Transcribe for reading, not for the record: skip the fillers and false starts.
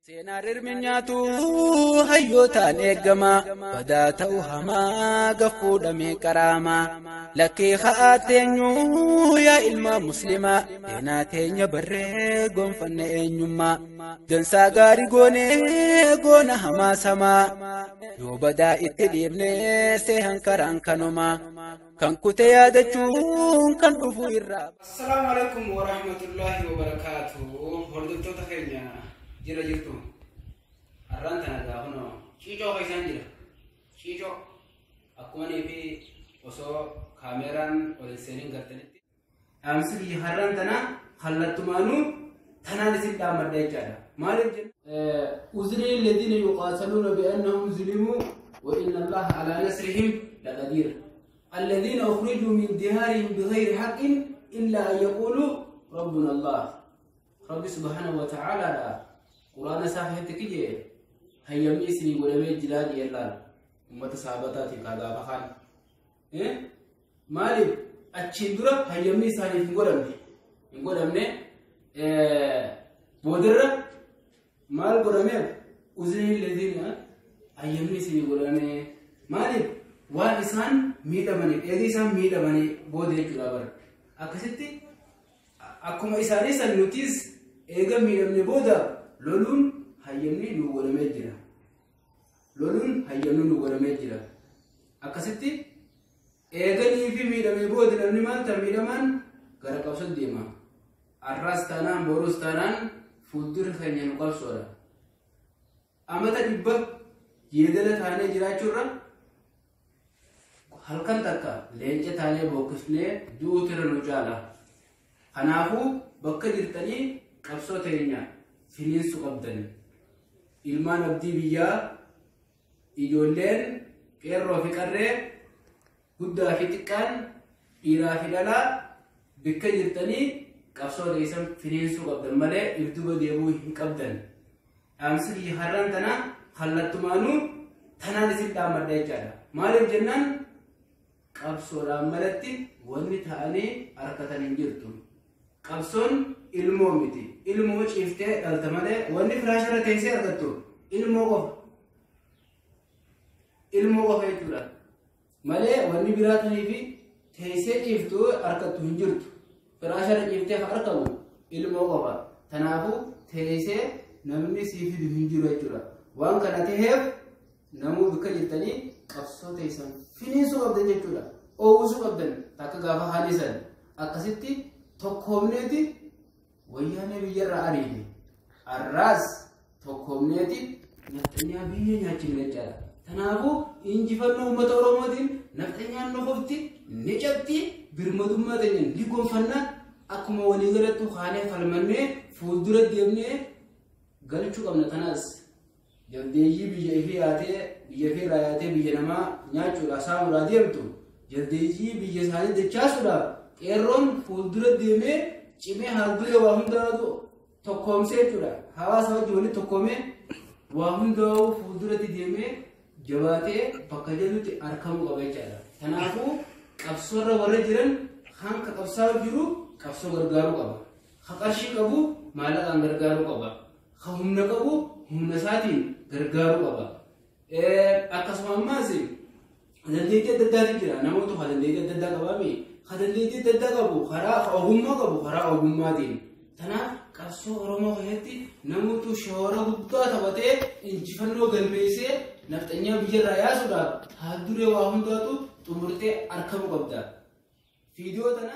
Seenaan rirmi nyaatu hayyootaan eegama. Badaa ta'u hamaa gaffuudhamee qaraama. Lakkee ha'aa teenyuu yaa ilma muslimaa. Seenaa teenya barree gonfanne eenyummaa. Dansaa gaarii goonee goona hamaa samaa. Yoo badaa itti dhiibnee seehan karaan kanumaa. Kan kute yaadachuun kan dhufu irraa. Assalaamu alaikum warahmatullahi wabarakaatuh. Hordoftoota keenya jira jirtu. Har'aan tana gaafa ciicoo keessaan jira. Ciicoo akkuma fi osoo kaameraan ol hin seenin gartanitti. Dhaamsi biyya har'aan tana kallattumaanuu tanaan isin dhaammadha jechaadha. Maaliif jenna? Uzrii alladhiina yuqaataluuna bi'annahum zulimuu wa inna Allaha alaa nasrihim laqadiir. الذين أخرجوا من ديارهم بغير حق إلا أن يقولوا ربنا الله. ربي سبحانه وتعالى لا قرآن صحيح تكجي هيا ميسني ولمي جلال يلال أمة صحابتاتي كذا فخان إيه مالي أتشندرة هيا ميساني نقول أمني إيه بودرة مال قرامي أزني الذين هيا ميسني ولمي مالي waan isaan miidhamaniif eegii isaan miidhamanii booda jechuudha bara. Akkasitti akkuma isaanii san nutis eega miidhamne booda loluun hayyamni nu godhamee jira. Loluun hayyamni nu godhamee jira. Akkasitti eeganii fi miidhamee booda namni maal ta'a miidhamaan gara qabsoo deema. Arraas taanaan boruus taanaan fuuldura keenya nu qabsoodha. Amata dhibba yeedala taanee jiraachuurra halkan takka leenca taanee bokkisnee du'uutu irra nu caala. Kanaafuu bakka jirtanii qabsoo teenya finiinsuu qabdan. Ilmaan abdii biyyaa ijoolleen qeerroo fi qarree guddaa fi xiqqaan dhiiraa fi dhalaa bakka jirtanii qabsoo teessan finiinsuu qabdan malee if duuba deebi'uu hin qabdan. Dhaamsi biyya har'aan tana kallattumaanuu tanaan isin dhaammadha jechaadha. Maaliif jennaan qabsoodhaan malatti wanni ta'anii harkatan hin jirtu. Qabsoon ilmoo miti. Ilmoo ciiftee dhalta malee wanni firaasharra teessee argattu ilmoo qofa. Ilmoo qofa jechuudha. Malee wanni biraa ta'ee fi teessee ciiftuu argattu hin jirtu. Firaasharra ciiftee kan argamu ilmoo qofa. Kanaafuu teessee namni sii fidu hin jiru jechuudha. Waan kana ta'eef namuu bakka jirtanii qabsoo teessan finiinsuu qabdan jechuudha. Oowwisuu qabdan takka gaafa haalisan akkasitti tokkoomneeti wayyaanee biyyarraa ariine. Arraas tokkoomneeti nafxanyaa biyya nyaachifne jechaadha. Kanaafuu injifannoo uummata Oromootiin nafxanyaan nu qofti ni cabdi birmadummaa teenya ni gonfanna akkuma waliigalattu kaanee falmannee fuuldura deemnee galchuu qabna kanaas. Jaldeeyyii biyya ifii yaatee biyya ifii irraa yaatee biyya namaa nyaachuudhaaf saamuudhaaf deemtu jaldeeyyii biyya isaanii dachaasuudhaaf qeerroon fuuldura deemee cimee haalduree waa hundaatu tokkoomsee jechuudha. Hawaasa wajjin walitti tokkoomee waa hundaa'u fuulduratti deemee jabaatee bakka jedhutti argamuu qaba jechaadha. Kanaafuu qabsoorra warra jiran hanka qabsaa jiru qabsoo gargaaruu qaba. Ha qarshii qabu maallaqaan gargaaruu qaba. Ha humna qabu humna isaatiin gargaaruu qaba. Akkasuma ammaas dandeettii adda addaatu jira. Namoota haa dandeettii adda addaa qabaami. Haa dandeettii adda addaa qabu karaa ogummaa qabu karaa ogummaatiin. Kanaaf qabsoo Oromoo keessatti namoota shoora guddaa taphatee injifannoo galmeessee nafxanyaa biyyarraa yaasuudhaaf haalduree waa hundaatu xumurtee argamuu qabda. Viidiyoo tana.